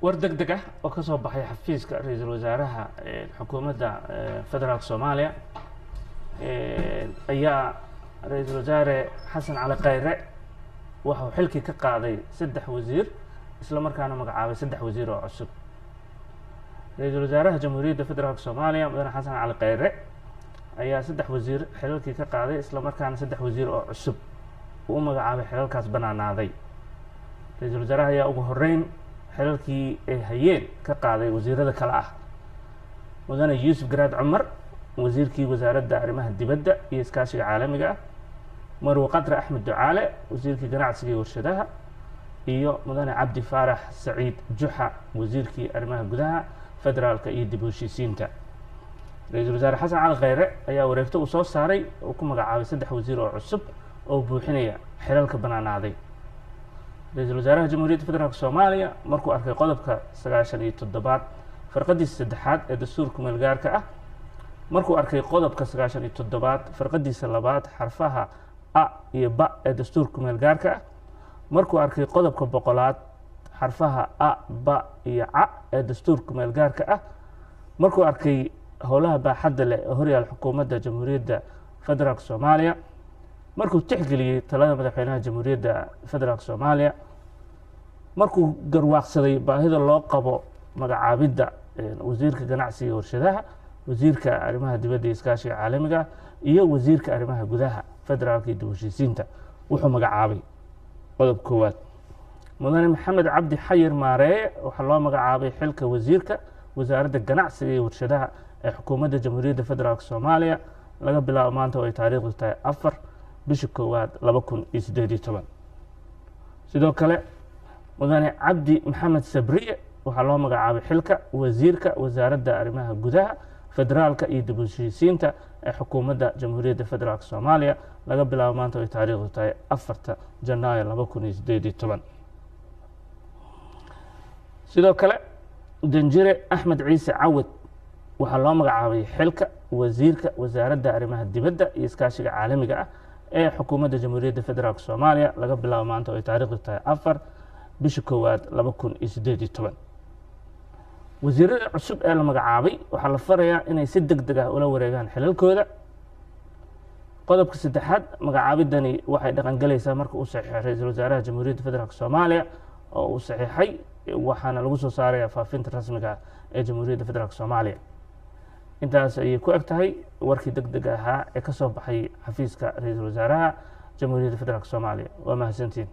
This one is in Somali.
War deg deg ah oo ka soo baxay xafiiska ra-iisul wasaaraha xukuumadda federaalka Soomaaliya ayaa ra-iisul wasaare Xasan Cali Khayre waxauu xilkii ka qaaday 3 wasiir, isla markaana magacaabay 3 wasiir oo cusub. Ra-iisul wasaaraha Jamhuuriyadda Federaalka Soomaaliya Mudane Xasan Cali Khayre ayaa 3 wasiir xilalkii ka qaaday, isla markaana 3 wasiir oo cusub uu u magacaabay xilalkaas banaanaaday. Ra-iisul wasaaraha ayaa ugu horeyn xilalkii ay hayeen ka qaaday wasiirada kale ah Mudane Yuusuf Garaad Cumar, wasiirkii wasaaradda arrimaha dibadda iyo iskaashiga caalamiga ah, Marwe Qadre Axmed Ducaale, wasiirkii ganacsiga iyo warshadaha, iyo Mudane Cabdi Faarax Saciid Juxa, wasiirkii arrimaha gudaha, federaalka iyo dib u heshiisiinta. Ra-iisul wasaare Xasan Cali Khayre ayaa wareegto uu soo saaray uu ku magacaabay 3 wasiir oo cusub oo buuxinaya xilalka banaanaaday. Ra-iisul wasaaraha Jamhuuriyadda Federaalk Soomaaliya markuu arkay qodobka 97aad farqadiisa 3aad ee dastuurka meelgaarka ah, markuu arkay qodobka 97aad farqadiisa 2aad xarfaha a iyo ba ee dastuurka meelgaarka ah, markuu arkay qodobka 100aad xarfaha a, ba iyo ca ee dastuurka meelgaarka ah, markuu arkay howlaha baaxadda leh ee horyaal xukuumadda Jamhuuriyadda Federaalk Soomaaliya, markuu tixgeliyey talada madaxweynaha Jamhuuriyadda Federaalk Soomaaliya, markuu garwaaqsaday baahida loo qabo magacaabidda wasiirka ganacsiga iyo warshadaha, wasiirka arrimaha dibadda iyo iskaashiga caalamiga ah, iyo wasiirka arrimaha gudaha, federaalka iyo dib u heshiisiinta, wuxuu magacaabay: qodob koowaad, Mudane Maxamed Cabdi Xayir Maareeye waxaa loo magacaabay xilka wasiirka wasaaradda ganacsiga iyo warshadaha ee xukuumadda Jamhuuriyadda Federaalk Soomaaliya laga bilaabo maanta oo ay taariikhdu tahay 4 bisha 1aad 2018. Sidoo kale Mudane Cabdi Maxamed Sabriye waxaa loo magacaabay xilka wasiirka wasaaradda arrimaha gudaha, federaalka iyo dib u heshiisiinta ee xukuumadda Jamhuuriyadda Federaalk Soomaaliya laga bilaabo maanta oo ay taariikhdu tahay 4ta Janaayo 2018. Sidoo kale Danjire Axmed Ciise Cawad waxaa loo magacaabay xilka wasiirka wasaaradda arrimaha dibadda iyo iskaashiga caalamiga ah ee xukuumadda Jamhuuriyadda Federaalk Soomaaliya laga bilaabo maanta oo ay taariikhdu tahay 4 bisha 1aad 2018. Wasiirada cusub ee la magacaabay waxaa la farayaa inay si deg deg ah ula wareegaan xilalkooda. Qodobka saddexaad, magacaabidani waxay dhaqangelaysaa marka uu saxiixay ra-iisul wasaaraha Jamhuuriyadda Federaalk Soomaaliya oo uu saxiixay, waxaana lagu soo saaraya faafinta rasmiga ah ee Jamhuuriyadda Federaalk Soomaaliya. Intaas ayay ku eg tahay warkii deg deg ahaa ee ka soo baxay xafiiska ra-iisul wasaaraha Jamhuuriyadda Federaalk Soomaaliya. Waa mahadsantiin.